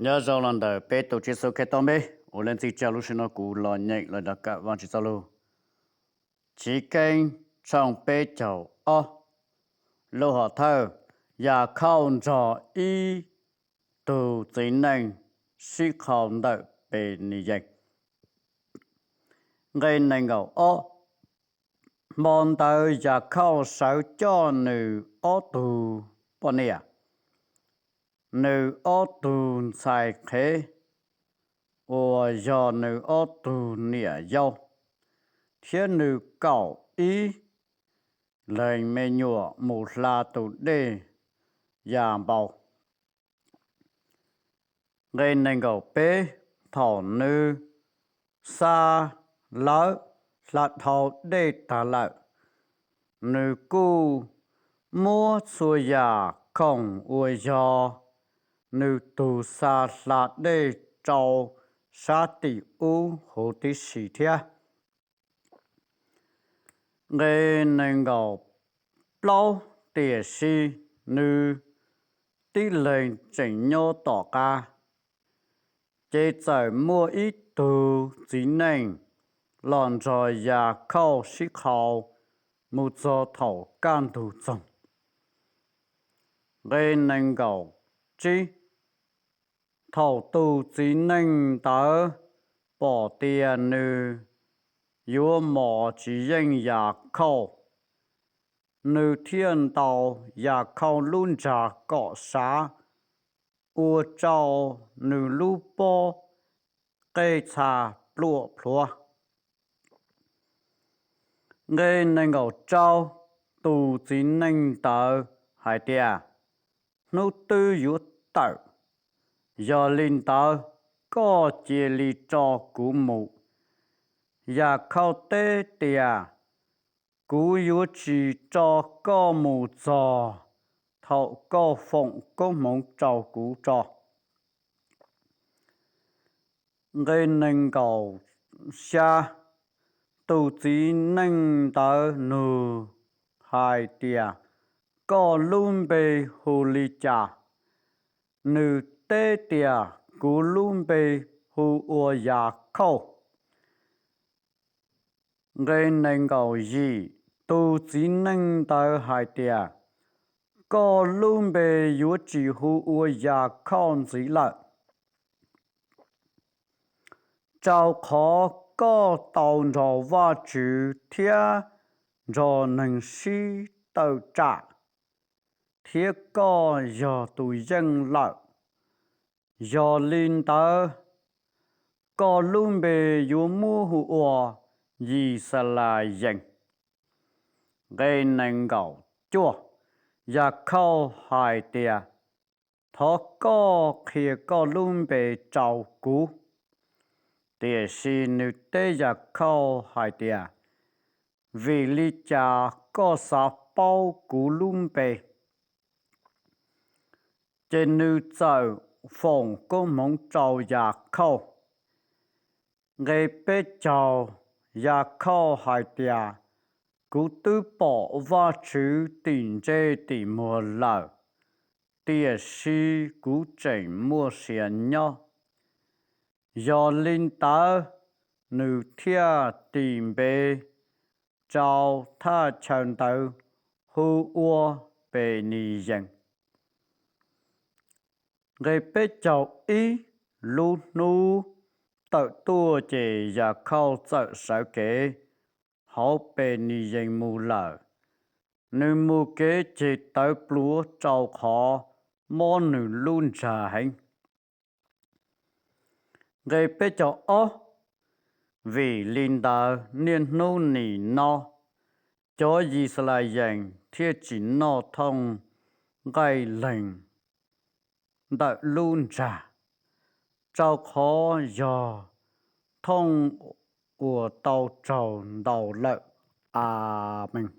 Nyob zoo los ntawm peb tus Tswv Yexus Khetos npe, ua lej ntxiv tsa lub sij hawm no kuv los nyeem los rov kawm Vajtswv txoj lus. Chiv Keeb tshooj peb caug ob, lub hom thawj, Yakhauj nrog ib tug txiv neej sib qhau ntawm Peniyees. Nqe nees nkaum ob, hmo ntawd Yakhauj sawv coj nws ob tug poj niam, nws ob tug ntxhais qhev uas yog nws ob tug niam yau, thiab nws kaum ib leeg me nyuam mus hla tus dej Yanpaus. Nqe nees nkaum peb, thaum nws xa lawv hla dhau dej tag lawm, nws kuj muab txhua yam khoom uas yog nws tug xa hla dej rau sab tim ub huv tib si thiab. Nqe nees nkaum plaub, tiam sis nws tib leeg tseem nyob tom qab, ces txawm muaj ib tug txiv neej los nrog Yakhauj sib qhau mus txog thaum kaj ntug txoog. Nqe nees nkaum tsib, thaum tus txiv neej ntawd pom tias nws yuav mos tsis yeej Yakhauj, nws thiaj ntaus Yakhauj lub ntsag kom sav, ua rau nws lub pob qej txha pluam plhuav. Nqe nees nkaum rau, tus txiv neej ntawd hais tias, Hnub twb yuav tawm, yog li ntawd, koj cia li tso kuv mus. Yakhauj teb tias, Kuv yuav tsis tso koj mus txog thaum koj foom koob hmoov rau kuv tso. Nqe nees nkaum xya, tus txiv neej ntawd nug hais tias, Koj lub npe hu li cas? Nws teb tias, Kuv lub npe hu ua Yakhauj. Nqe nees nkaum yim, tus txiv neej ntawd hais tias, Koj lub npe yuav tsis hu ua Yakhauj ntxiv lawm, rau qhov koj tau nrog Vajtswv thiab nrog neeg sib tawm tsam, thiab koj yog tus yeej lawm. Yog li ntawd, koj lub npe yuav muab hu ua Yixalayees. Nqe nees nkaum cuaj, Yakhauj hais tias, Thov koj qhia koj lub npe rau kuv. Tiam sis nws teb Yakhauj hais tias, Vim li cas koj xav paub kuv lub npe? Ces nws txawm foom koob hmoov rau Yakhauj. Nqe peb caug, Yakhauj hais tias, Kuv twb pom Vajtswv tim ntsej tim muag lawm, tiam sis kuv tseem muaj sia nyob. Yog li ntawd, nws thiaj tis npe rau thaj chaw ntawd hu ua Peniyees. Nqe peb caug ib, lub hnub tawm tuaj ces Yakhauj txawm sawv kev hauv Peniyees mus lawm. Nws mus kev ceg tawv pluav rau qhov mob nws lub ntsag heev. Nqe peb caug ob, vim li ntawd niaj hnub nim no cov Yixalayees thiaj tsis noj thooj nqaij lees ntawm lub ntsag, rau qhov yog thooj uas tau raug ntaus lawm. Amees.